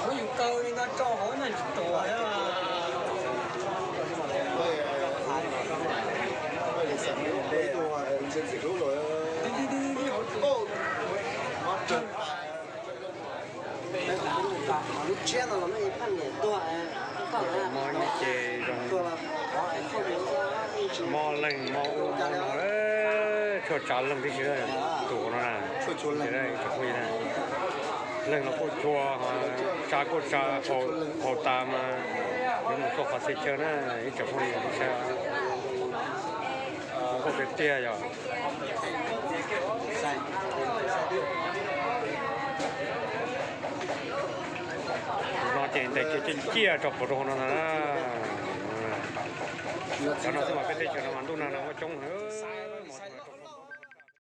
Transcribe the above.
Muab yus kaw li no tso hauv no tsis tuag. Lub tshiab no los muaj ib phaj niam tuag, mob ib ce zoo, mob leeg mob ub mob no, tshuaj tsa leeg tib si. Tus no na, tsis phooj ywg na, leeg los kuj tshua, tsa kuj tsa, haus tas mas yuav mus tuaj qhov txhia chaw na, ib tsoom phooj ywg sawv daws. Zoo nkauj tiag tiag yog. Tus no ces ntes kiag ciaj ciaj rau puag rau hauv no na. Cov no xwb mas peb teb chaws no mas ntuj nag no muaj coob heev.